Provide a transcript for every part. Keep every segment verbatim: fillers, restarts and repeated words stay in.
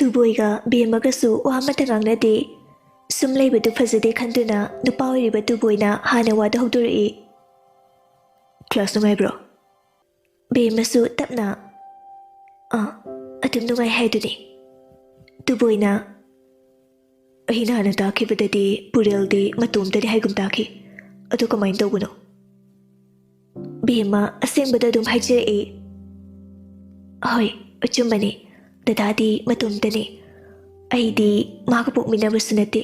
ꯇꯨꯕꯣꯏꯒ ꯕꯦꯝꯃꯒꯁꯨ ꯋꯥ ꯑꯃꯠꯇ ꯉꯥꯡꯅꯗꯦ꯫ ꯁꯨꯝ ꯂꯩꯕꯗꯨ ꯐꯖꯗꯦ ꯈꯟꯗꯨꯅ ꯅꯨꯄꯥ ꯑꯣꯏꯔꯤꯕ ꯇꯨꯕꯣꯏꯅ ꯍꯥꯟꯅ ꯋꯥꯗꯨ ꯍꯧꯗꯣꯔꯛꯏ꯫ "ꯀ꯭ꯂꯥꯁ ꯅꯨꯡꯉꯥꯏꯕ꯭ꯔꯣ?" ꯕꯦꯝꯃꯁꯨ ꯇꯞꯅ, "ꯑꯥ, ꯑꯗꯨꯝ ꯅꯨꯡꯉꯥꯏ" ꯍꯥꯏꯗꯨꯅꯤ꯫ ꯇꯨꯕꯣꯏꯅ, "ꯑꯩꯅ ꯍꯥꯟꯅ ꯇꯥꯈꯤꯕꯗꯗꯤ ꯄꯨꯔꯦꯜꯗꯤ ꯃꯇꯣꯝꯇꯅꯤ ꯍꯥꯏꯒꯨꯝ ꯇꯥꯈꯤ꯫ ꯑꯗꯨ ꯀꯃꯥꯏꯅ ꯇꯧꯕꯅꯣ?" ꯕꯦꯝꯃ ꯑꯁꯦꯡꯕꯗ ꯑꯗꯨꯝ ꯍꯥꯏꯖꯔꯛꯏ꯫ "ꯍꯣꯏ, ꯑꯆꯨꯝꯕꯅꯤ꯫ ꯗꯗꯥꯗꯤ ꯃꯇꯣꯝꯇꯅꯤ꯫ ꯑꯩꯗꯤ ꯃꯥꯒ ꯄꯣꯛꯃꯤꯟꯅꯕꯁꯨ ꯅꯠꯇꯦ꯫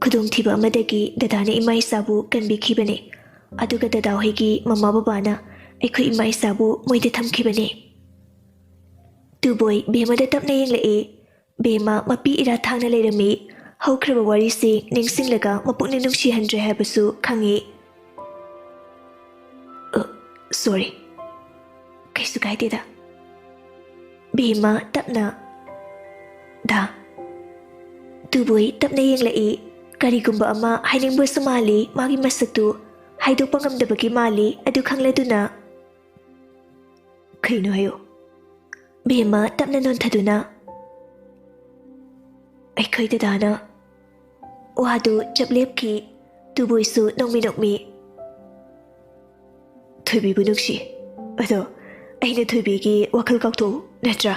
ꯈꯨꯗꯣꯡꯊꯤꯕ ꯑꯃꯗꯒꯤ ꯗꯗꯥꯅ ꯏꯃꯥ ꯏꯆꯥꯕꯨ ꯀꯟꯕꯤꯈꯤꯕꯅꯤ꯫ ꯑꯗꯨꯒ ꯗꯗꯥ ꯍꯣꯏꯒꯤ ꯃꯃꯥ ꯕꯕꯥꯅ ꯑꯩꯈꯣꯏ ꯏꯃꯥ ꯏꯆꯥꯕꯨ ꯃꯣꯏꯗ ꯊꯝꯈꯤꯕꯅꯤ꯫" ꯇꯨꯕꯣꯏ ꯕꯦꯝꯃꯗ ꯇꯞꯅ ꯌꯦꯡꯂꯛꯏ꯫ ꯕꯦꯝꯃ ꯃꯄꯤ ꯏꯔꯥ ꯊꯥꯡꯅ ꯂꯩꯔꯝꯃꯤ꯫ ꯍꯧꯈ꯭ꯔꯕ ꯋꯥꯔꯤꯁꯤ ꯅꯤꯡꯁꯤꯡꯂꯒ ꯃꯄꯨꯛꯅꯤꯡ ꯅꯨꯡꯁꯤꯍꯟꯗ꯭ꯔꯦ ꯍꯥꯏꯕꯁꯨ ꯈꯪꯏ꯫ "ꯑ, ꯁꯣꯔꯤ꯫ ꯀꯩꯁꯨ ꯀꯥꯏꯗꯦꯗ꯫" ꯕꯦꯝꯃ ꯇꯞꯅ, "ꯗꯥ꯫" ꯇꯨꯕꯣꯏ ꯇꯞꯅ ꯌꯦꯡꯂꯛꯏ꯫ ꯀꯔꯤꯒꯨꯝꯕ ꯑꯃ ꯍꯥꯏꯅꯤꯡꯕꯁꯨ ꯃꯥꯜꯂꯤ, ꯃꯥꯒꯤ ꯃꯁꯛꯇꯨ ꯍꯥꯏꯗꯣꯛꯄ ꯉꯝꯗꯕꯒꯤ ꯃꯥꯜꯂꯤ꯫ ꯑꯗꯨ ꯈꯪꯂꯗꯨꯅ, "ꯀꯩꯅꯣ ꯍꯥꯏꯌꯨ꯫" ꯕꯦꯝꯃ ꯇꯞꯅ ꯅꯣꯟꯊꯗꯨꯅ, "ꯑꯩꯈꯣꯏ ꯗꯗꯥꯅ꯫" ꯋꯥꯗꯨ ꯆꯞ ꯂꯦꯞꯈꯤ꯫ ꯇꯨꯕꯣꯏꯁꯨ ꯅꯣꯛꯃꯤ ꯅꯣꯛꯃꯤ, "ꯊꯣꯏꯕꯤꯕꯨ ꯅꯨꯡꯁꯤ꯫ ꯑꯗꯣ ꯑꯩꯅ ꯊꯣꯏꯕꯤꯒꯤ ꯋꯥꯈꯜ ꯀꯥꯎꯊꯣꯛꯎ ꯅꯠꯇ꯭ꯔꯥ?"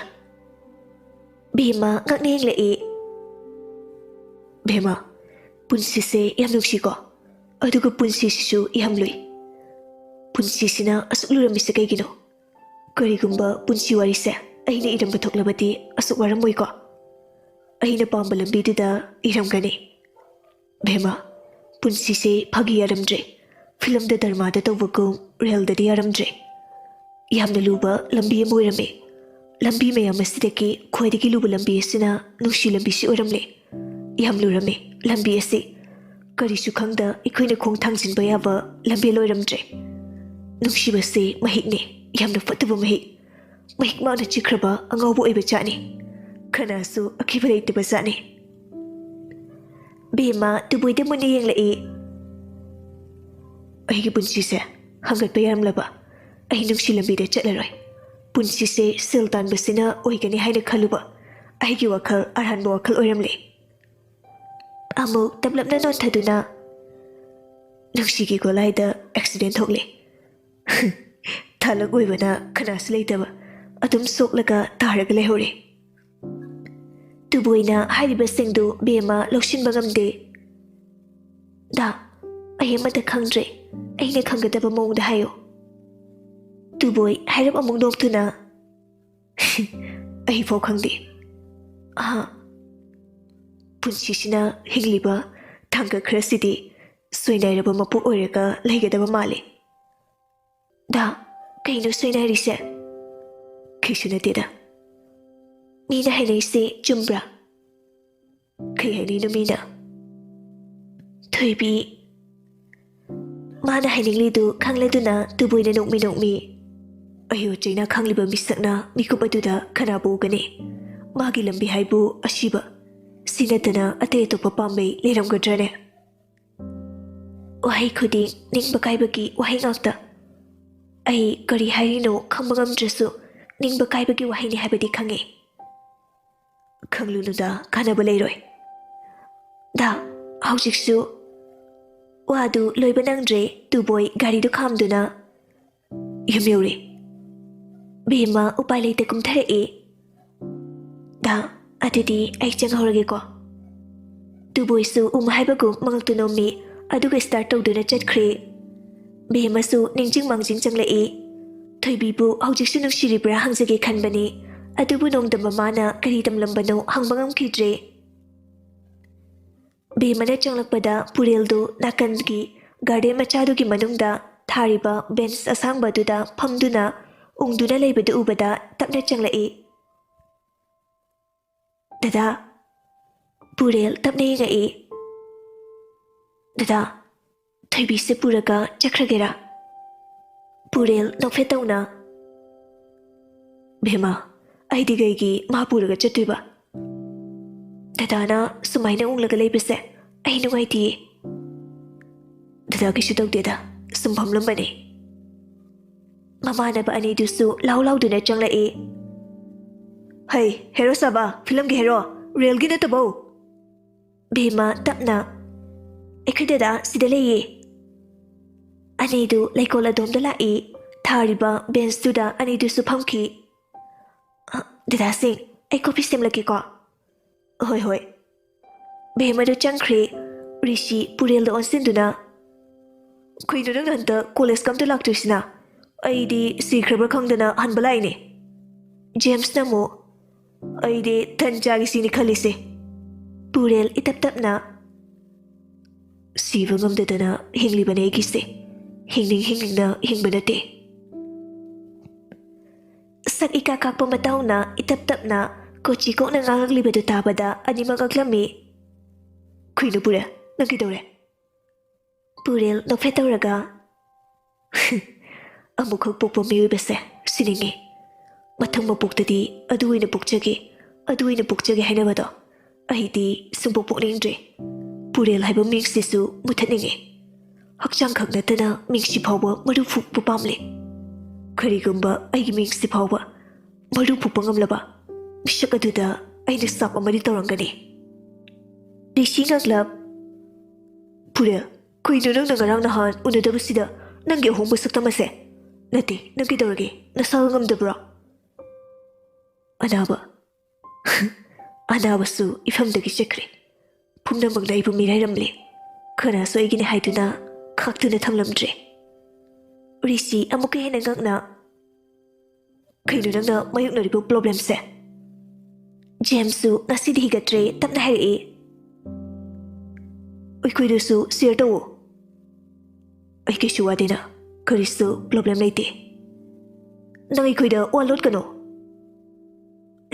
ꯕꯦꯝꯃ ꯉꯛꯅ ꯌꯦꯡꯂꯛꯏ꯫ "ꯕꯦꯝꯃ, ꯄꯨꯟꯁꯤꯁꯦ ꯌꯥꯝ ꯅꯨꯡꯁꯤꯀꯣ꯫ ꯑꯗꯨꯒ ꯄꯨꯟꯁꯤꯁꯤꯁꯨ ꯌꯥꯝ ꯂꯨꯏ꯫ ꯄꯨꯟꯁꯤꯁꯤꯅ ꯑꯁꯨꯛ ꯂꯨꯔꯝꯃꯤꯁꯦ ꯀꯩꯒꯤꯅꯣ? ꯀꯔꯤꯒꯨꯝꯕ ꯄꯨꯟꯁꯤ ꯋꯥꯔꯤꯁꯦ ꯑꯩꯅ ꯏꯔꯝꯕ ꯊꯣꯛꯂꯕꯗꯤ ꯑꯁꯨꯛ ꯋꯥꯔꯝꯃꯣꯏꯀꯣ꯫ ꯑꯩꯅ ꯄꯥꯝꯕ ꯂꯝꯕꯤꯗꯨꯗ ꯏꯔꯝꯒꯅꯤ꯫" ꯕꯦꯝꯃ, ꯄꯨꯟꯁꯤꯁꯦ ꯐꯥꯒꯤ ꯌꯥꯔꯝꯗ꯭ꯔꯦ꯫ ꯐꯤꯂꯝꯗ ꯗꯔꯃꯥꯗ ꯇꯧꯕꯒꯨꯝ ꯔꯦꯜꯗꯗꯤ ꯌꯥꯔꯝꯗ꯭ꯔꯦ꯫ ꯌꯥꯝꯅ ꯂꯨꯕ ꯂꯝꯕꯤ ꯑꯃ ꯑꯣꯏꯔꯝꯃꯤ꯫ ꯂꯝꯕꯤ ꯃꯌꯥꯝ ꯑꯁꯤꯗꯒꯤ ꯈ꯭ꯋꯥꯏꯗꯒꯤ ꯂꯨꯕ ꯂꯝꯕꯤ ꯑꯁꯤꯅ ꯅꯨꯡꯁꯤ ꯂꯝꯕꯤꯁꯤ ꯑꯣꯏꯔꯝꯂꯦ꯫ ꯌꯥꯝ ꯂꯨꯔꯝꯃꯤ ꯂꯝꯕꯤ ꯑꯁꯤ꯫ ꯀꯔꯤꯁꯨ ꯈꯪꯗ ꯑꯩꯈꯣꯏꯅ ꯈꯣꯡ ꯊꯥꯡꯖꯤꯟꯕ ꯌꯥꯕ ꯂꯝꯕꯦꯜ ꯑꯣꯏꯔꯝꯗ꯭ꯔꯦ꯫ ꯅꯨꯡꯁꯤꯕꯁꯤ ꯃꯍꯤꯛꯅꯤ, ꯌꯥꯝꯅ ꯐꯠꯇꯕ ꯃꯍꯤꯛ꯫ ꯃꯍꯤꯛ ꯃꯥꯅ ꯆꯤꯛꯈ꯭ꯔꯕ ꯑꯉꯥꯎꯕ ꯑꯣꯏꯕ ꯖꯥꯠꯅꯤ꯫ ꯈꯅꯥꯁꯨ ꯑꯀꯤꯕ ꯂꯩꯇꯕ ꯖꯥꯠꯅꯤ꯫ ꯕꯦꯝꯃ ꯇꯨꯕꯣꯏꯗ ꯃꯨꯟꯅ ꯌꯦꯡꯂꯛꯏ꯫ ꯑꯩꯒꯤ ꯄꯨꯟꯁꯤꯁꯦ ꯍꯪꯒꯠꯄ ꯌꯥꯔꯝꯂꯕ? ꯑꯩ ꯅꯨꯡꯁꯤ ꯂꯝꯕꯤꯗ ꯆꯠꯂꯔꯣꯏ꯫ ꯄꯨꯟꯁꯤꯁꯦ ꯁꯦꯜ ꯇꯥꯟꯕꯁꯤꯅ ꯑꯣꯏꯒꯅꯤ ꯍꯥꯏꯅ ꯈꯜꯂꯨꯕ, ꯑꯩꯒꯤ ꯋꯥꯈꯜ ꯑꯔꯥꯟꯕ ꯋꯥꯈꯜ ꯑꯣꯏꯔꯝꯂꯦ꯫ ꯑꯃꯨꯛ ꯇꯞꯂꯞꯅ ꯅꯣꯟꯊꯗꯨꯅ, "ꯅꯨꯡꯁꯤꯒꯤ ꯒꯣꯂꯥꯏꯗ ꯑꯦꯛꯁꯤꯗꯦꯟ ꯊꯣꯛꯂꯦ꯫ ꯊꯥꯂꯛ ꯑꯣꯏꯕꯅ ꯈꯅꯥꯁꯨ ꯂꯩꯇꯕ, ꯑꯗꯨꯝ ꯁꯣꯛꯂꯒ ꯇꯥꯔꯒ ꯂꯩꯍꯧꯔꯦ꯫" ꯇꯨꯕꯣꯏꯅ ꯍꯥꯏꯔꯤꯕꯁꯤꯡꯗꯨ ꯕꯦꯝꯃ ꯂꯧꯁꯤꯟꯕ ꯉꯝꯗꯦ꯫ "ꯗꯥ, ꯑꯩ ꯑꯃꯠꯇ ꯈꯪꯗ꯭ꯔꯦ꯫ ꯑꯩꯅ ꯈꯪꯒꯗꯕ ꯃꯑꯣꯡꯗ ꯍꯥꯏꯌꯨ꯫" ꯇꯨꯕꯣꯏ ꯍꯥꯏꯔꯞ ꯑꯃꯨꯛ ꯅꯣꯛꯇꯨꯅ, "ꯑꯩꯐꯥꯎ ꯈꯪꯗꯦ꯫ ꯑꯍꯥ, ꯄꯨꯟꯁꯤꯁꯤꯅ ꯍꯤꯡꯂꯤꯕ ꯇꯥꯡꯀꯛ ꯈꯔꯁꯤꯗꯤ ꯁꯣꯏꯅꯥꯏꯔꯕ ꯃꯄꯣꯛ ꯑꯣꯏꯔꯒ ꯂꯩꯒꯗꯕ ꯃꯥꯜꯂꯤ꯫ ꯗꯥ, ꯀꯩꯅꯣ ꯁꯣꯏꯅꯥꯏꯔꯤꯁꯦ?" "ꯀꯩꯁꯨ ꯅꯠꯇꯦꯗ꯫ ꯃꯤꯅ ꯍꯥꯏꯅꯩꯁꯦ ꯆꯨꯝꯕ꯭ꯔꯥ?" "ꯀꯩ ꯍꯥꯏꯅꯩꯅꯣ ꯃꯤꯅ?" "ꯊꯣꯏꯕꯤ, ꯃꯥꯅ ꯍꯥꯏꯅꯤꯡꯂꯤꯗꯨ ꯈꯪꯂꯗꯨꯅ ꯇꯨꯕꯣꯏꯅ ꯅꯣꯛꯃꯤ ꯅꯣꯛꯃꯤ, "ꯑꯌꯣ ꯆꯩꯅꯥ ꯈꯪꯂꯤꯕ ꯃꯤꯁꯛꯅ ꯃꯤꯀꯨꯞ ꯑꯗꯨꯗ ꯀꯅꯥꯕꯨ ꯎꯒꯅꯤ? ꯃꯥꯒꯤ ꯂꯝꯕꯤ ꯍꯥꯏꯕꯨ ꯑꯁꯤꯕ, ꯁꯤ ꯅꯠꯇꯅ ꯑꯇꯩ ꯑꯇꯣꯞꯄ ꯄꯥꯝꯕꯩ ꯂꯩꯔꯝꯒꯗ꯭ꯔꯅꯦ?" ꯋꯥꯍꯩ ꯈꯨꯗꯤꯡ ꯅꯤꯡꯕ ꯀꯥꯏꯕꯒꯤ ꯋꯥꯍꯩ ꯉꯥꯛꯇ꯫ ꯑꯩ ꯀꯔꯤ ꯍꯥꯏꯔꯤꯅꯣ ꯈꯪꯕ ꯉꯝꯗ꯭ꯔꯁꯨ ꯅꯤꯡꯕ ꯀꯥꯏꯕꯒꯤ ꯋꯥꯍꯩꯅꯤ ꯍꯥꯏꯕꯗꯤ ꯈꯪꯉꯤ꯫ "ꯈꯪꯂꯨꯅꯨꯗ, ꯀꯥꯟꯅꯕ ꯂꯩꯔꯣꯏ꯫ ꯗꯥ, ꯍꯧꯖꯤꯛꯁꯨ ꯋꯥꯗꯨ ꯂꯣꯏꯕ ꯅꯪꯗ꯭ꯔꯦ꯫" ꯇꯨꯕꯣꯏ ꯒꯥꯔꯤꯗꯨ ꯈꯥꯝꯗꯨꯅ ꯌꯨꯝ ꯌꯧꯔꯦ꯫ ꯕꯦꯝꯃ ꯎꯄꯥꯏ ꯂꯩꯇ ꯀꯨꯝꯊꯔꯛꯏ꯫ "ꯗꯥ, ꯑꯗꯨꯗꯤ ꯑꯩ ꯆꯪꯍꯧꯔꯒꯦꯀꯣ꯫" ꯇꯨꯕꯣꯏꯁꯨ ꯎꯝ ꯍꯥꯏꯕꯒꯨꯝ ꯃꯉꯛꯇꯨ ꯅꯣꯝꯃꯤ, ꯑꯗꯨꯒ ꯁ꯭ꯇꯥꯔꯠ ꯇꯧꯗꯨꯅ ꯆꯠꯈ꯭ꯔꯦ꯫ ꯕꯦꯝꯃꯁꯨ ꯅꯤꯡꯖꯤꯡ ꯃꯥꯡꯖꯤꯡ ꯆꯪꯂꯛꯏ꯫ ꯊꯣꯏꯕꯤꯕꯨ ꯍꯧꯖꯤꯛꯁꯨ ꯅꯨꯡꯁꯤꯔꯤꯕ꯭ꯔꯥ ꯍꯪꯖꯒꯦ ꯈꯟꯕꯅꯤ, ꯑꯗꯨꯕꯨ ꯅꯣꯡꯗꯝꯕ ꯃꯥꯅ ꯀꯔꯤ ꯇꯝꯂꯝꯕꯅꯣ ꯍꯪꯕ ꯉꯝꯈꯤꯗ꯭ꯔꯦ꯫ ꯕꯦꯝꯃꯅ ꯆꯪꯂꯛꯄꯗ ꯄꯨꯔꯦꯜꯗꯨ ꯅꯥꯀꯟꯒꯤ ꯒꯥꯔꯗꯦꯟ ꯃꯆꯥꯗꯨꯒꯤ ꯃꯅꯨꯡꯗ ꯊꯥꯔꯤꯕ ꯕꯦꯟꯁ ꯑꯁꯥꯡꯕ ꯑꯗꯨꯗ ꯐꯝꯗꯨꯅ ꯎꯪꯗꯨꯅ ꯂꯩꯕꯗꯨ ꯎꯕꯗ ꯇꯞꯅ ꯆꯪꯂꯛꯏ꯫ "ꯗꯗꯥ꯫" ꯄꯨꯔꯦꯜ ꯇꯞꯅ ꯌꯦꯡꯉꯛꯏ꯫ "ꯗꯗꯥ, ꯊꯣꯏꯕꯤꯁꯦ ꯄꯨꯔꯒ ꯆꯠꯈ꯭ꯔꯒꯦꯔꯥ?" ꯄꯨꯔꯦꯜ ꯅꯣꯛꯐꯦꯠ ꯇꯧꯅ, "ꯕꯦꯝꯃ, ꯑꯩꯗꯤ ꯀꯩꯒꯤ ꯃꯥ ꯄꯨꯔꯒ ꯆꯠꯇꯣꯏꯕ? ꯗꯗꯥꯅ ꯁꯨꯃꯥꯏꯅ ꯎꯪꯂꯒ ꯂꯩꯕꯁꯦ ꯑꯩ ꯅꯨꯡꯉꯥꯏꯇꯤꯌꯦ꯫" "ꯗꯗꯥ ꯀꯩꯁꯨ ꯇꯧꯗꯦꯗ, ꯁꯨꯝ ꯐꯝꯂꯝꯕꯅꯦ꯫" ꯃꯃꯥꯟꯅꯕ ꯑꯅꯤꯗꯨꯁꯨ ꯂꯥꯎ ꯂꯥꯎꯗꯨꯅ ꯆꯪꯂꯛꯏ꯫ "ꯍꯩ, ꯍꯦꯔꯣ ꯁꯥꯕ, ꯐꯤꯂꯝꯒꯤ ꯍꯦꯔꯣ, ꯔꯤꯌꯦꯜꯒꯤ ꯅꯠꯇꯕꯧ?" ꯚꯤꯃ ꯇꯞꯅ, "ꯑꯩꯈꯣꯏ ꯗꯗꯥ ꯁꯤꯗ ꯂꯩꯌꯦ꯫" ꯑꯅꯤꯗꯨ ꯂꯩꯀꯣꯜ ꯑꯗꯣꯝꯗ ꯂꯥꯛꯏ꯫ ꯊꯥꯔꯤꯕ ꯕꯦꯟꯁꯇꯨꯗ ꯑꯅꯤꯗꯨꯁꯨ ꯐꯝꯈꯤ꯫ "ꯑ, ꯗꯗꯥꯁꯤꯡ, ꯑꯩ ꯀꯣꯐꯤ ꯁꯦꯝꯂꯛꯀꯦꯀꯣ꯫" "ꯍꯣꯏ, ꯍꯣꯏ꯫" ꯚꯤꯃꯗꯨ ꯆꯪꯈ꯭ꯔꯦ꯫ ꯔꯤꯁꯤ ꯄꯨꯔꯦꯜꯗ ꯑꯣꯟꯁꯤꯟꯗꯨꯅ, "ꯀꯩꯅꯣ ꯅꯪꯅ ꯍꯟꯗꯛ ꯀꯣꯂꯦꯖꯀ ꯑꯝꯇ ꯂꯥꯛꯇ꯭ꯔꯤꯁꯤꯅ? ꯑꯩꯗꯤ ꯁꯤꯈ꯭ꯔꯕ꯭ꯔꯥ ꯈꯪꯗꯅ ꯍꯟꯕ ꯂꯥꯛꯏꯅꯦ꯫" ꯖꯦꯝꯁꯅ ꯑꯃꯨꯛ, "ꯑꯩꯗꯤ ꯇꯟ ꯆꯥꯒꯦ ꯁꯤꯅꯤ ꯈꯜꯂꯤꯁꯦ꯫" ꯄꯨꯔꯦꯜ ꯏꯇꯞ ꯇꯞꯅ, "ꯁꯤꯕ ꯉꯝꯗꯗꯅ ꯍꯤꯡꯂꯤꯕꯅꯦ ꯑꯩꯒꯤꯁꯦ꯫ ꯍꯤꯡꯅꯤꯡ ꯍꯤꯡꯅꯤꯡꯅ ꯍꯤꯡꯕ ꯅꯠꯇꯦ꯫" ꯁꯛ ꯏꯀꯥ ꯀꯥꯛꯄ ꯃꯇꯧꯅ ꯏꯇꯞ ꯇꯞꯅ ꯀꯣꯆꯤ ꯀꯣꯛꯅ ꯉꯥꯡꯂꯛꯂꯤꯕꯗꯨ ꯇꯥꯕꯗ ꯑꯅꯤꯃꯛ ꯉꯛꯂꯝꯃꯤ꯫ "ꯀꯩꯅꯣ ꯄꯨꯔꯦꯜ, ꯅꯪ ꯀꯩꯗꯧꯔꯦ?" ꯄꯨꯔꯦꯜ ꯅꯣꯛꯐꯦꯠ ꯇꯧꯔꯒ, "ꯑꯃꯨꯛꯈꯛ ꯄꯣꯛꯄ ꯃꯤꯑꯣꯏꯕꯁꯦ ꯁꯤꯅꯤꯡꯉꯤ꯫ ꯃꯊꯪ ꯃꯄꯣꯛꯇꯗꯤ ꯑꯗꯨ ꯑꯣꯏꯅ ꯄꯣꯛꯆꯒꯦ, ꯑꯗꯨ ꯑꯣꯏꯅ ꯄꯣꯛꯆꯒꯦ ꯍꯥꯏꯅꯕꯗꯣ ꯑꯩꯗꯤ ꯁꯨꯡꯄꯣꯛ ꯄꯣꯛꯅꯤꯡꯗ꯭ꯔꯦ꯫ ꯄꯨꯔꯦꯜ ꯍꯥꯏꯕ ꯃꯤꯡꯁꯤꯁꯨ ꯃꯨꯊꯠꯅꯤꯡꯉꯤ꯫ ꯍꯛꯆꯥꯡ ꯈꯛ ꯅꯠꯇꯅ ꯃꯤꯡꯁꯤ ꯐꯥꯎꯕ ꯃꯔꯨ ꯐꯨꯛꯄ ꯄꯥꯝꯂꯦ꯫ ꯀꯔꯤꯒꯨꯝꯕ ꯑꯩꯒꯤ ꯃꯤꯡꯁꯤ ꯐꯥꯎꯕ ꯃꯔꯨ ꯐꯨꯛꯄ ꯉꯝꯂꯕ ꯃꯤꯁꯛ ꯑꯗꯨꯗ ꯑꯩꯅ ꯁꯥꯞ ꯑꯃꯗꯤ ꯇꯧꯔꯝꯒꯅꯤ꯫" ꯔꯤꯁꯤ ꯉꯛꯂꯞ, "ꯄꯨꯔꯦꯜ, ꯀꯩꯅꯣ ꯅꯪꯅ ꯉꯔꯥꯡ ꯅꯍꯥꯟ ꯎꯅꯗꯕꯁꯤꯗ ꯅꯪꯒꯤ ꯑꯍꯣꯡꯕ ꯁꯛꯇꯝ ꯑꯁꯦ? ꯅꯠꯇꯦ, ꯅꯪ ꯀꯩꯗꯧꯔꯒꯦ? ꯅꯁꯥꯒ ꯉꯝꯗꯕ꯭ꯔꯣ?" "ꯑꯅꯥꯕ, ꯑꯅꯥꯕꯁꯨ ꯏꯐꯝꯗꯒꯤ ꯆꯠꯈ꯭ꯔꯦ꯫ ꯄꯨꯝꯅꯃꯛꯅ ꯑꯩꯕꯨ ꯃꯤꯔꯥꯏꯔꯝꯂꯦ꯫ ꯀꯅꯥꯁꯨ ꯑꯩꯒꯤꯅꯤ ꯍꯥꯏꯗꯨꯅ ꯈꯥꯛꯇꯨꯅ ꯊꯝꯂꯝꯗ꯭ꯔꯦ꯫" ꯔꯤꯁꯤ ꯑꯃꯨꯛꯀ ꯍꯦꯟꯅ ꯉꯛꯅ, "ꯀꯩꯅꯣ ꯅꯪꯅ ꯃꯥꯌꯣꯛꯅꯔꯤꯕ ꯄ꯭ꯔꯣꯕ꯭ꯂꯦꯝꯁꯦ?" ꯖꯦꯝꯁꯁꯨ ꯉꯁꯤꯗꯤ ꯍꯤꯒꯠꯇ꯭ꯔꯦ, ꯇꯞꯅ ꯍꯥꯏꯔꯛꯏ, "ꯑꯩꯈꯣꯏꯗꯁꯨ ꯁꯤꯌꯔ ꯇꯧꯋꯣ꯫" "ꯑꯩ ꯀꯩꯁꯨ ꯋꯥꯗꯦꯅ, ꯀꯔꯤꯁꯨ ꯄ꯭ꯔꯣꯕ꯭ꯂꯦꯝ ꯂꯩꯇꯦ꯫ ꯅꯪ ꯑꯩꯈꯣꯏꯗ ꯋꯥ ꯂꯣꯠꯀꯅꯣ꯫"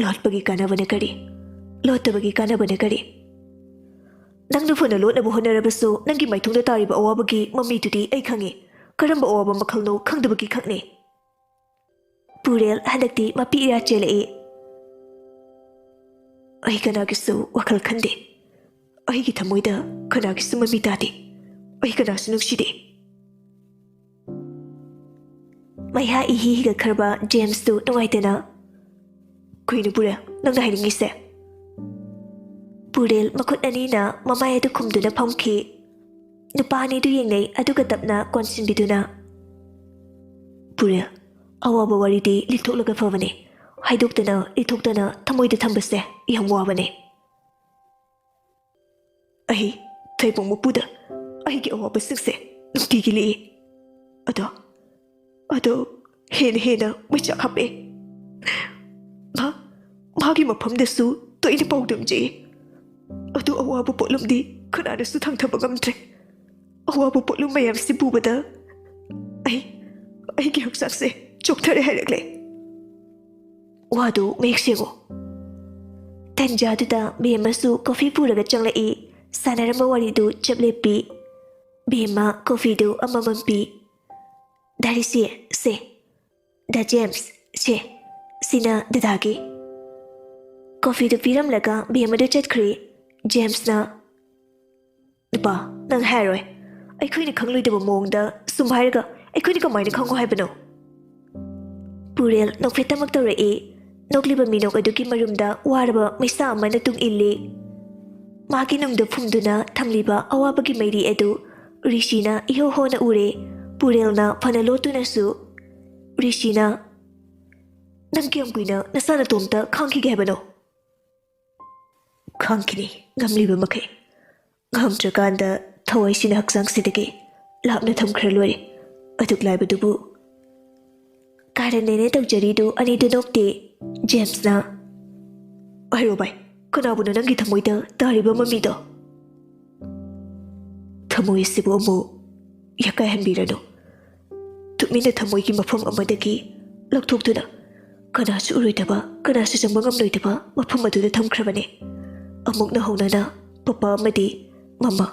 "ꯂꯣꯠꯄꯒꯤ ꯀꯥꯟꯅꯕꯅ ꯀꯔꯤ? ꯂꯣꯠꯇꯕꯒꯤ ꯀꯥꯟꯅꯕꯅ ꯀꯔꯤ? ꯅꯪꯅ ꯐꯅ ꯂꯣꯠꯅꯕ ꯍꯣꯠꯅꯔꯕꯁꯨ, ꯅꯪꯒꯤ ꯃꯥꯏꯊꯣꯡꯗ ꯇꯥꯔꯤꯕ ꯑꯋꯥꯕꯒꯤ ꯃꯃꯤꯗꯨꯗꯤ ꯑꯩ ꯈꯪꯉꯤ꯫ ꯀꯔꯝꯕ ꯑꯋꯥꯕ ꯃꯈꯜꯅꯣ ꯈꯪꯗꯕꯒꯤ ꯈꯛꯅꯤ꯫" ꯄꯨꯔꯦꯜ ꯍꯟꯗꯛꯇꯤ ꯃꯄꯤ ꯏꯔꯥ ꯆꯦꯜꯂꯛꯏ꯫ "ꯑꯩ ꯀꯅꯥꯒꯤꯁꯨ ꯋꯥꯈꯜ ꯈꯟꯗꯦ꯫ ꯑꯩꯒꯤ ꯊꯃꯣꯏꯗ ꯀꯅꯥꯒꯤꯁꯨ ꯃꯃꯤ ꯇꯥꯗꯦ꯫ ꯑꯩ ꯀꯅꯥꯁꯨ ꯅꯨꯡꯁꯤꯗꯦ꯫" ꯃꯩꯍꯥ ꯏꯍꯤ ꯍꯤꯒꯠꯈ꯭ꯔꯕ ꯖꯦꯝꯁꯇꯨ ꯅꯨꯡꯉꯥꯏꯇꯅ, ꯀꯩꯅꯣ ꯄꯨꯔꯦꯜ, ꯅꯪꯅ ꯍꯥꯏꯅꯤꯡꯉꯤꯁꯦ? ꯄꯨꯔꯦꯜ ꯃꯈꯨꯠ ꯑꯅꯤꯅ ꯃꯃꯥꯏ ꯑꯗꯨ ꯈꯨꯝꯗꯨꯅ ꯐꯝꯈꯤ꯫ ꯅꯨꯄꯥ ꯑꯅꯤꯗꯨ ꯌꯦꯡꯅꯩ, ꯑꯗꯨꯒ ꯇꯞꯅ ꯀꯣꯟꯁꯤꯟꯕꯤꯗꯨꯅ, "ꯄꯨꯔꯦꯜ, ꯑꯋꯥꯕ ꯋꯥꯔꯤꯗꯤ ꯂꯤꯊꯣꯛꯂꯒ ꯐꯕꯅꯦ꯫ ꯍꯥꯏꯗꯣꯛꯇꯅ ꯂꯤꯊꯣꯛꯇꯅ ꯊꯃꯣꯏꯗ ꯊꯝꯕꯁꯦ ꯌꯥꯝ ꯋꯥꯕꯅꯦ꯫ ꯑꯩ ꯊꯣꯏꯕꯣꯡ ꯃꯄꯨꯗ ꯑꯩꯒꯤ ꯑꯋꯥꯕꯁꯤꯡꯁꯦ ꯅꯨꯡꯇꯤꯒꯤ ꯂꯤꯛꯏ꯫ ꯑꯗꯣ, ꯑꯗꯣ ꯍꯦꯟꯅ ꯍꯦꯟꯅ ꯃꯩꯆꯥꯛ ꯍꯥꯞꯄꯦ꯫ ꯃꯥ, ꯃꯥꯒꯤ ꯃꯐꯝꯗꯁꯨ ꯇꯣꯏꯅ ꯄꯥꯎꯗꯝꯖꯩ꯫ ꯑꯗꯨ ꯑꯋꯥꯕ ꯄꯣꯠꯂꯨꯝꯗꯤ ꯀꯅꯥꯅꯁꯨ ꯊꯥꯡꯊꯕ ꯉꯝꯗ꯭ꯔꯦ꯫ ꯑꯋꯥꯕ ꯄꯣꯠꯂꯨꯝ ꯃꯌꯥꯝꯁꯤ ꯄꯨꯕꯗ ꯑꯩ, ꯑꯩꯒꯤ ꯍꯛꯆꯥꯡꯁꯦ ꯆꯣꯛꯊꯔꯦ ꯍꯥꯏꯔꯛꯂꯦ꯫ ꯋꯥꯗꯨ ꯃꯌꯦꯛ ꯁꯦꯡꯉꯨ꯫" ꯇꯟꯖꯥꯗꯨꯗ ꯕꯦꯝꯃꯁꯨ ꯀꯣꯐꯤ ꯄꯨꯔꯒ ꯆꯪꯂꯛꯏ꯫ ꯁꯥꯟꯅꯔꯝꯕ ꯋꯥꯔꯤꯗꯨ ꯆꯞ ꯂꯦꯞꯄꯤ꯫ ꯕꯦꯝꯃ ꯀꯣꯐꯤꯗꯨ ꯑꯃꯃꯝ ꯄꯤ꯫ "ꯗꯥ ꯔꯤꯁꯤ, ꯁꯦ꯫ ꯗꯥ ꯖꯦꯝꯁ, ꯁꯦ꯫ ꯁꯤꯅ ꯗꯗꯥꯒꯤ꯫" ꯀꯣꯐꯤꯗꯨ ꯄꯤꯔꯝꯂꯒ ꯕꯦꯝꯃꯗꯨ ꯆꯠꯈ꯭ꯔꯤ꯫ ꯖꯦꯝꯁꯅ, "ꯅꯨꯄꯥ, ꯅꯪ ꯍꯥꯏꯔꯣꯏ꯫ ꯑꯩꯈꯣꯏꯅ ꯈꯪꯂꯣꯏꯗꯕ ꯃꯑꯣꯡꯗ ꯁꯨꯝ ꯍꯥꯏꯔꯒ ꯑꯩꯈꯣꯏꯅ ꯀꯃꯥꯏꯅ ꯈꯪꯉꯣ ꯍꯥꯏꯕꯅꯣ?" ꯄꯨꯔꯦꯜ ꯅꯣꯛꯐꯦꯠꯇꯃꯛ ꯇꯧꯔꯛꯏ꯫ ꯅꯣꯛꯂꯤꯕ ꯃꯤꯅꯣꯛ ꯑꯗꯨꯒꯤ ꯃꯔꯨꯝꯗ ꯋꯥꯔꯕ ꯃꯩꯁꯥ ꯑꯃꯅ ꯇꯨꯡ ꯏꯜꯂꯤ꯫ ꯃꯥꯒꯤ ꯅꯨꯡꯗ ꯐꯨꯝꯗꯨꯅ ꯊꯝꯂꯤꯕ ꯑꯋꯥꯕꯒꯤ ꯃꯩꯔꯤ ꯑꯗꯨ ꯔꯤꯁꯤꯅ ꯏꯍꯧ ꯍꯣꯅ ꯎꯔꯦ꯫ ꯄꯨꯔꯦꯜꯅ ꯐꯅ ꯂꯣꯠꯇꯨꯅꯁꯨ꯫ ꯔꯤꯁꯤꯅ, "ꯅꯪ ꯀꯌꯥꯝ ꯀꯨꯏꯅ ꯅꯁꯥ ꯅꯇꯣꯝꯇ ꯈꯥꯡꯈꯤꯒꯦ ꯍꯥꯏꯕꯅꯣ?" "ꯈꯥꯡꯈꯤꯅꯤ, ꯉꯝꯂꯤꯕ ꯃꯈꯩ꯫ ꯉꯝꯗ꯭ꯔꯀꯥꯟꯗ ꯊꯋꯥꯏꯁꯤꯅ ꯍꯛꯆꯥꯡꯁꯤꯗꯒꯤ ꯂꯥꯞꯅ ꯊꯝꯈ꯭ꯔ ꯂꯣꯏꯔꯦ꯫ ꯑꯗꯨꯛ ꯂꯥꯏꯕꯗꯨꯕꯨ꯫" ꯀꯥꯔꯟꯅꯦꯅ ꯇꯧꯖꯔꯤꯗꯨ ꯑꯅꯤꯗꯨ ꯅꯣꯛꯇꯦ꯫ ꯖꯦꯝꯁꯅ, "ꯍꯥꯏꯔꯣ ꯚꯥꯏ, ꯀꯅꯥꯕꯨꯅꯣ ꯅꯪꯒꯤ ꯊꯃꯣꯏꯗ ꯇꯥꯔꯤꯕ ꯃꯃꯤꯗꯣ?" "ꯊꯃꯣꯏ ꯑꯁꯤꯕꯨ ꯑꯃꯨꯛ ꯌꯥꯀꯥꯏꯍꯟꯕꯤꯔꯅꯨ꯫ ꯇꯨꯃꯤꯟꯅ ꯊꯃꯣꯏꯒꯤ ꯃꯐꯝ ꯑꯃꯗꯒꯤ ꯂꯧꯊꯣꯛꯇꯨꯅ ꯀꯅꯥꯁꯨ ꯎꯔꯣꯏꯗꯕ, ꯀꯅꯥꯁꯨ ꯆꯪꯕ ꯉꯝꯂꯣꯏꯗꯕ ꯃꯐꯝ ꯑꯗꯨꯗ ꯊꯝꯈ꯭ꯔꯕꯅꯤ꯫ ꯑꯃꯨꯛ ꯅꯧꯍꯧꯅꯅ ꯄꯄꯥ ꯑꯃꯗꯤ ꯃꯃꯥ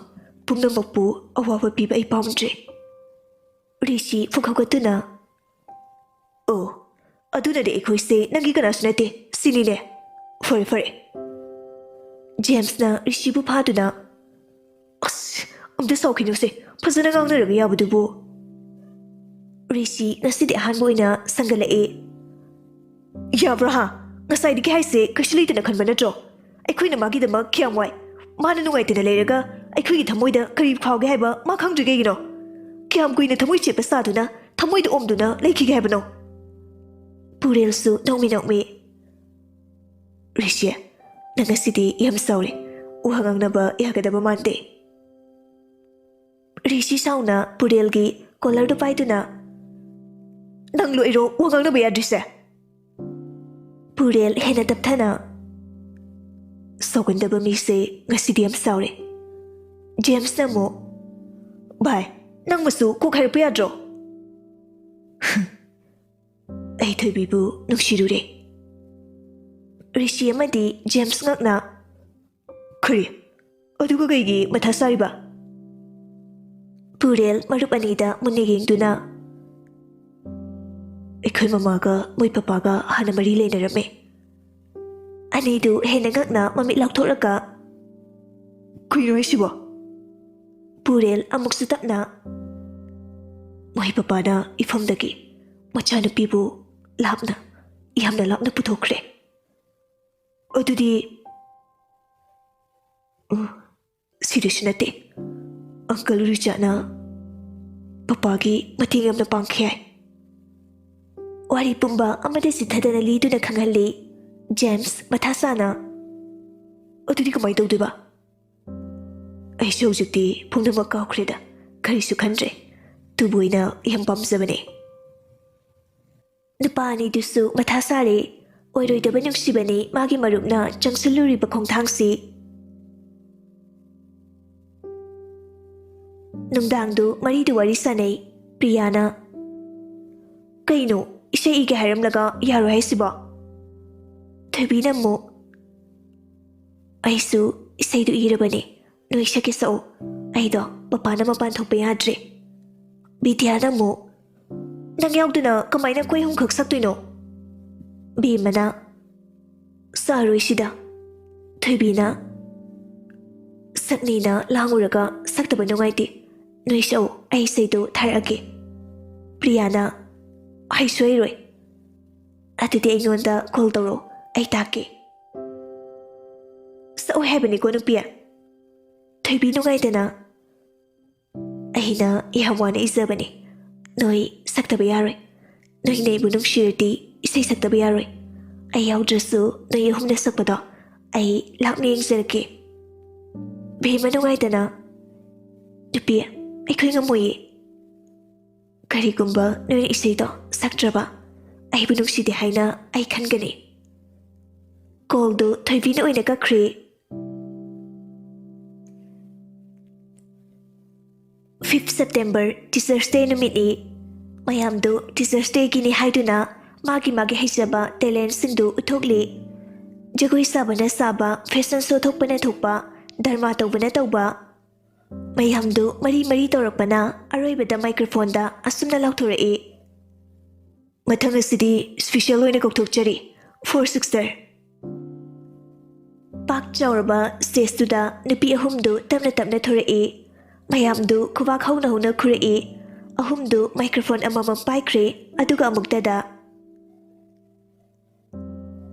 ꯄꯨꯝꯅꯃꯛꯄꯨ ꯑꯋꯥꯕ ꯄꯤꯕ ꯑꯩ ꯄꯥꯝꯗ꯭ꯔꯦ꯫" ꯔꯤꯁꯤ ꯐꯨꯛ ꯍꯧꯒꯠꯇꯨꯅ, "ꯑꯣ, ꯑꯗꯨꯅꯗꯤ ꯑꯩꯈꯣꯏꯁꯦ ꯅꯪꯒꯤ ꯀꯅꯥꯁꯨ ꯅꯠꯇꯦ, ꯁꯤꯅꯤꯅꯦ꯫ ꯐꯔꯦ, ꯐꯔꯦ꯫" ꯖꯦꯝꯁꯅ ꯔꯤꯁꯤꯕꯨ ꯐꯥꯗꯨꯅ, "ꯑꯁ, ꯑꯝꯇ ꯁꯥꯎꯈꯤꯅꯨꯁꯦ, ꯐꯖꯅ ꯉꯥꯡꯅꯔꯒ ꯌꯥꯕꯗꯨꯕꯨ꯫" ꯔꯤꯁꯤ ꯉꯁꯤꯗꯤ ꯑꯍꯥꯟꯕ ꯑꯣꯏꯅ ꯁꯪꯒꯠꯂꯛꯑꯦ꯫ "ꯌꯥꯕ꯭ꯔꯥ ꯍꯥ? ꯉꯁꯥꯏꯗꯒꯤ ꯍꯥꯏꯁꯦ ꯀꯩꯁꯨ ꯂꯩꯇꯅ ꯈꯟꯕ ꯅꯠꯇ꯭ꯔꯣ? ꯑꯩꯈꯣꯏꯅ ꯃꯥꯒꯤꯗꯃꯛ ꯀꯌꯥꯝ ꯋꯥꯏ꯫ ꯃꯥꯅ ꯅꯨꯡꯉꯥꯏꯇꯅ ꯂꯩꯔꯒ ꯑꯩꯈꯣꯏꯒꯤ ꯊꯃꯣꯏꯗ ꯀꯔꯤ ꯐꯥꯎꯒꯦ ꯍꯥꯏꯕ ꯃꯥ ꯈꯪꯗ꯭ꯔꯤ ꯀꯩꯒꯤꯅꯣ? ꯀꯌꯥꯝ ꯀꯨꯏꯅ ꯊꯃꯣꯏ ꯆꯦꯠꯄ ꯁꯥꯗꯨꯅ, ꯊꯃꯣꯏꯗ ꯑꯣꯝꯗꯨꯅ ꯂꯩꯈꯤꯒꯦ ꯍꯥꯏꯕꯅꯣ? ꯄꯨꯔꯦꯜꯁꯨ ꯅꯣꯛꯃꯤ ꯅꯣꯛꯃꯤ, "ꯔꯤꯁꯤ, ꯅꯪ ꯉꯁꯤꯗꯤ ꯌꯥꯝ ꯁꯥꯎꯔꯦ꯫ ꯋꯥ ꯉꯥꯡꯅꯕ ꯌꯥꯒꯗꯕ ꯃꯥꯟꯗꯦ"꯫ ꯔꯤꯁꯤ ꯁꯥꯎꯅ ꯄꯨꯔꯦꯜꯒꯤ ꯀꯣꯂꯔꯗꯨ ꯄꯥꯏꯗꯨꯅ, "ꯅꯪ ꯂꯣꯏꯔꯣ ꯋꯥ ꯉꯥꯡꯅꯕ ꯌꯥꯗ꯭ꯔꯤꯁꯦ"꯫ ꯄꯨꯔꯦꯜ ꯍꯦꯟꯅ ꯇꯞꯊꯅ, "ꯁꯥꯎꯒꯟꯗꯕ ꯃꯤꯁꯦ ꯉꯁꯤꯗꯤ ꯌꯥꯝ ꯁꯥꯎꯔꯦ"꯫ ꯖꯦꯝꯁꯅ ꯑꯃꯨꯛ, "ꯚꯥꯏ, ꯅꯪꯕꯨꯁꯨ ꯀꯣꯛ ꯍꯥꯏꯔꯛꯄ ꯌꯥꯗ꯭ꯔꯣ?" "ꯑꯩ ꯊꯣꯏꯕꯤꯕꯨ ꯅꯨꯡꯁꯤꯔꯨꯔꯦ"꯫ ꯔꯤꯁꯤ ꯑꯃꯗꯤ ꯖꯦꯝꯁ ꯉꯛꯅ, "ꯀꯔꯤ? ꯑꯗꯨꯒ ꯀꯩꯒꯤ ꯃꯊꯥ ꯁꯥꯔꯤꯕ?" ꯄꯨꯔꯦꯜ ꯃꯔꯨꯞ ꯑꯅꯤꯗ ꯃꯨꯟꯅ ꯌꯦꯡꯗꯨꯅ, "ꯑꯩꯈꯣꯏ ꯃꯃꯥꯒ ꯃꯣꯏ ꯄꯄꯥꯒ ꯍꯥꯟꯅ ꯃꯔꯤ ꯂꯩꯅꯔꯝꯃꯦ"꯫ ꯑꯅꯤꯗꯨ ꯍꯦꯟꯅ ꯉꯛꯅ ꯃꯃꯤꯠ ꯂꯥꯎꯊꯣꯛꯂꯒ, "ꯀꯩꯅꯣ ꯍꯥꯏꯁꯤꯕꯣ?" ꯄꯨꯔꯦꯜ ꯑꯃꯨꯛꯁꯨ ꯇꯞꯅ, "ꯃꯣꯏ ꯄꯄꯥꯅ ꯏꯐꯝꯗꯒꯤ ꯃꯆꯥꯅꯨꯄꯤꯕꯨ ꯂꯥꯞꯅ, ꯌꯥꯝꯅ ꯂꯥꯞꯅ ꯄꯨꯊꯣꯛꯈ꯭ꯔꯦ"꯫ "ꯑꯗꯨꯗꯤ"꯫ "ꯎ, ꯁꯤꯗꯁꯨ ꯅꯠꯇꯦ꯫ ꯑꯪꯀꯜ ꯔꯤꯆꯥꯔꯗꯅ ꯄꯄꯥꯒꯤ ꯃꯇꯦꯡ ꯌꯥꯝꯅ ꯄꯥꯡꯈꯤ ꯍꯥꯏ"꯫ ꯋꯥꯔꯤ ꯄꯨꯝꯕ ꯑꯃꯗ ꯆꯤꯊꯗꯅ ꯂꯤꯗꯨꯅ ꯈꯪꯍꯜꯂꯤ ꯖꯦꯝꯁ ꯃꯊꯥ ꯁꯥꯅ꯫ "ꯑꯗꯨꯗꯤ ꯀꯃꯥꯏꯅ ꯇꯧꯗꯣꯏꯕ?" "ꯑꯩꯁꯨ ꯍꯧꯖꯤꯛꯇꯤ ꯄꯨꯝꯅꯃꯛ ꯀꯥꯎꯈ꯭ꯔꯦꯗ, ꯀꯔꯤꯁꯨ ꯈꯟꯗ꯭ꯔꯦ꯫ ꯇꯨꯕꯨ ꯑꯣꯏꯅ ꯌꯥꯝ ꯄꯥꯝꯖꯕꯅꯦ"꯫ ꯅꯨꯄꯥ ꯑꯅꯤꯗꯨꯁꯨ ꯃꯊꯥ ꯁꯥꯔꯦ꯫ ꯑꯣꯏꯔꯣꯏꯗꯕ ꯅꯨꯡꯁꯤꯕꯅꯤ ꯃꯥꯒꯤ ꯃꯔꯨꯞꯅ ꯆꯪꯁꯤꯜꯂꯨꯔꯤꯕ ꯈꯣꯡꯊꯥꯡꯁꯤ꯫ ꯅꯨꯡꯗꯥꯡꯗꯨ ꯃꯔꯤꯗꯨ ꯋꯥꯔꯤ ꯁꯥꯟꯅꯩ꯫ ꯄ꯭ꯔꯤꯌꯥꯅ, "ꯀꯩꯅꯣ, ꯏꯁꯩ ꯏꯒꯦ ꯍꯥꯏꯔꯝꯂꯒ ꯌꯥꯔꯣꯏ ꯍꯥꯏꯁꯤꯕꯣ?" ꯊꯣꯏꯕꯤꯅ ꯑꯃꯨꯛ, "ꯑꯩꯁꯨ ꯏꯁꯩꯗꯨ ꯏꯔꯕꯅꯦ, ꯅꯣꯏ ꯁꯛꯀꯦ ꯁꯛꯑꯣ, ꯑꯩꯗꯣ ꯃꯄꯥꯟꯗ ꯃꯄꯥꯟ ꯊꯣꯛꯄ ꯌꯥꯗ꯭ꯔꯦ"꯫ ꯕꯤꯗ꯭ꯌꯥꯅ ꯑꯃꯨꯛ, "ꯅꯪ ꯌꯥꯎꯗꯅ ꯀꯃꯥꯏꯅ ꯑꯩꯈꯣꯏ ꯑꯍꯨꯝꯈꯛ ꯁꯛꯇꯣꯏꯅꯣ?" ꯕꯦꯝꯃꯅ, "ꯁꯛꯑꯔꯣꯏꯁꯤꯗ"꯫ ꯊꯣꯏꯕꯤꯅ, "ꯁꯛꯅꯤꯅ ꯂꯥꯡꯉꯨꯔꯒ ꯁꯛꯇꯕ ꯅꯨꯡꯉꯥꯏꯇꯦ, ꯅꯣꯏ ꯁꯛꯑꯣ, ꯑꯩ ꯏꯁꯩꯗꯣ ꯊꯥꯔꯛꯑꯒꯦ"꯫ ꯄ꯭ꯔꯤꯌꯥꯅ, "ꯍꯩꯁꯨ ꯍꯩꯔꯣꯏ, ꯑꯗꯨꯗꯤ ꯑꯩꯉꯣꯟꯗ ꯀꯣꯜ ꯇꯧꯔꯛꯑꯣ, ꯑꯩ ꯇꯥꯛꯀꯦ꯫ ꯁꯛꯑꯣꯏ ꯍꯥꯏꯕꯅꯤꯀꯣ ꯅꯨꯄꯤ꯫ ꯊꯣꯏꯕꯤ ꯅꯨꯡꯉꯥꯏꯇꯅ, ꯑꯩꯅ ꯌꯥꯝ ꯋꯥꯅ ꯏꯖꯕꯅꯤ꯫ ꯅꯣꯏ ꯁꯛꯇꯕ ꯌꯥꯔꯣꯏ꯫ ꯅꯣꯏꯅ ꯑꯩꯕꯨ ꯅꯨꯡꯁꯤꯔꯗꯤ ꯏꯁꯩ ꯁꯛꯇꯕ ꯌꯥꯔꯣꯏ꯫ ꯑꯩ ꯌꯥꯎꯗ꯭ꯔꯁꯨ ꯅꯣꯏ ꯑꯍꯨꯝꯅ ꯁꯛꯄꯗꯣ ꯑꯩ ꯂꯥꯞꯅ ꯌꯦꯡꯖꯔꯛꯀꯦ꯫ ꯕꯦꯝꯃ ꯅꯨꯡꯉꯥꯏꯇꯅ, ꯅꯨꯄꯤ, ꯑꯩꯈꯣꯏ ꯉꯝꯃꯣꯏꯌꯦ꯫ ꯀꯔꯤꯒꯨꯝꯕ ꯅꯣꯏꯅ ꯏꯁꯩꯗꯣ ꯁꯛꯇ꯭ꯔꯕ, ꯑꯩꯕꯨ ꯅꯨꯡꯁꯤꯗꯦ ꯍꯥꯏꯅ ꯑꯩ ꯈꯟꯒꯅꯤ꯫ ꯀꯣꯜꯗꯨ ꯊꯣꯏꯕꯤꯅ ꯑꯣꯏꯅ ꯀꯛꯈ꯭ꯔꯦ꯫ ꯐꯤꯐ ꯁꯦꯞꯇꯦꯝꯕꯔ Teachers' Day ꯅꯨꯃꯤꯠꯅꯤ꯫ ꯃꯌꯥꯝꯗꯨ Teachers' Dayꯒꯤꯅꯤ ꯍꯥꯏꯗꯨꯅ ꯃꯥꯒꯤ ꯃꯥꯒꯤ ꯍꯩꯖꯕ talentꯁꯤꯡꯗꯨ ꯎꯠꯊꯣꯛꯂꯤ꯫ ꯖꯒꯣꯏ ꯁꯥꯕꯅ ꯁꯥꯕ, fashion show ꯊꯣꯛꯄꯅ ꯊꯣꯛꯄ, drama ꯇꯧꯕꯅ ꯇꯧꯕ, ꯃꯌꯥꯝꯗꯨ ꯃꯔꯤ ꯃꯔꯤ ꯇꯧꯔꯛꯄꯅ ꯑꯔꯣꯏꯕꯗ microphoneꯗ ꯑꯁꯨꯝꯅ ꯂꯥꯎꯊꯣꯔꯛꯏ꯫ ꯃꯊꯪ ꯑꯁꯤꯗꯤ special ꯑꯣꯏꯅ ꯀꯧꯊꯣꯛꯆꯔꯤ, four sister꯫ ꯄꯥꯛ ꯆꯥꯎꯔꯕ stageꯇꯨꯗ ꯅꯨꯄꯤ ꯑꯍꯨꯝꯗꯨ ꯇꯞꯅ ꯇꯞꯅ ꯊꯣꯔꯛꯏ꯫ ꯃꯌꯥꯝꯗꯨ ꯈꯨꯕꯥꯛ ꯍꯧꯅ ꯍꯧꯅ ꯈꯨꯔꯛꯏ꯫ ꯑꯍꯨꯝꯗꯨ microphone ꯑꯃꯃꯝ ꯄꯥꯏꯈ꯭ꯔꯦ, ꯑꯗꯨꯒ ꯑꯃꯨꯛꯇꯗ꯫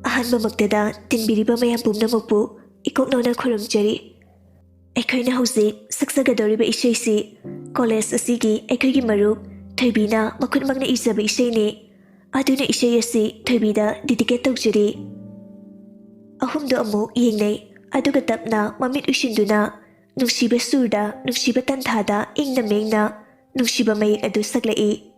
ꯑꯍꯥꯟꯕꯃꯛꯇꯗ ꯇꯤꯟꯕꯤꯔꯤꯕ ꯃꯌꯥꯝ ꯄꯨꯝꯅꯃꯛꯄꯨ ꯏꯀꯣꯛꯅꯧꯅ ꯈꯨꯔꯨꯝꯖꯔꯤ꯫ ꯑꯩꯈꯣꯏꯅ ꯍꯧꯖꯤꯛ ꯁꯛꯆꯒꯗꯧꯔꯤꯕ ꯏꯁꯩꯁꯤ college ꯑꯁꯤꯒꯤ ꯑꯩꯈꯣꯏꯒꯤ ꯃꯔꯨꯞ ꯊꯣꯏꯕꯤꯅ ꯃꯈꯨꯠꯃꯛꯅ ꯏꯖꯕ ꯏꯁꯩꯅꯤ꯫ ꯑꯗꯨꯅ ꯏꯁꯩ ꯑꯁꯤ ꯊꯣꯏꯕꯤꯗ dedicate ꯇꯧꯖꯔꯤ꯫ ꯑꯍꯨꯝꯗꯨ ꯑꯃꯨꯛ ꯌꯦꯡꯅꯩ, ꯑꯗꯨꯒ ꯇꯞꯅ ꯃꯃꯤꯠ ꯎꯏꯁꯤꯟꯗꯨꯅ ꯅꯨꯡꯁꯤꯕ ꯁꯨꯔꯗ, ꯅꯨꯡꯁꯤꯕ ꯇꯟꯊꯥꯗ ꯏꯪꯅ ꯃꯦꯡꯅ ꯅꯨꯡꯁꯤꯕ ꯃꯌꯦꯛ ꯑꯗꯨ ꯁꯛꯂꯛꯏ꯫